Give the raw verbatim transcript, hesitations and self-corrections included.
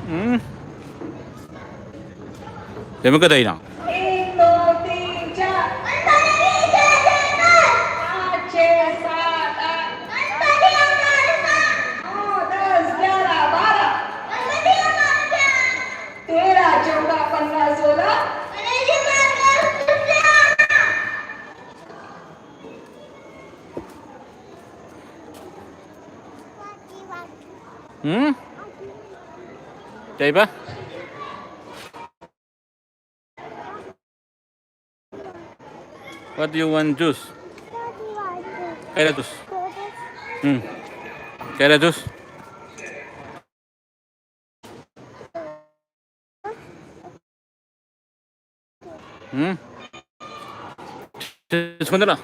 ꯎꯝ꯫ ꯕꯦꯝꯃ ꯀꯩꯗꯧꯔꯤꯅꯣ? एक, दो, तीन, चार। पाँच, छः, सात, आठ। नौ, दस, ग्यारह, बारह। तेरह, चौदह, पन्द्रह, सोलह। ꯎꯝ? ꯀꯩꯕ? What do you want juice? ꯀꯩꯔꯥ juice? ꯎꯝ. ꯀꯩꯔꯥ juice? ꯎꯝ? ꯁꯣꯝꯗ ꯂꯥꯎ.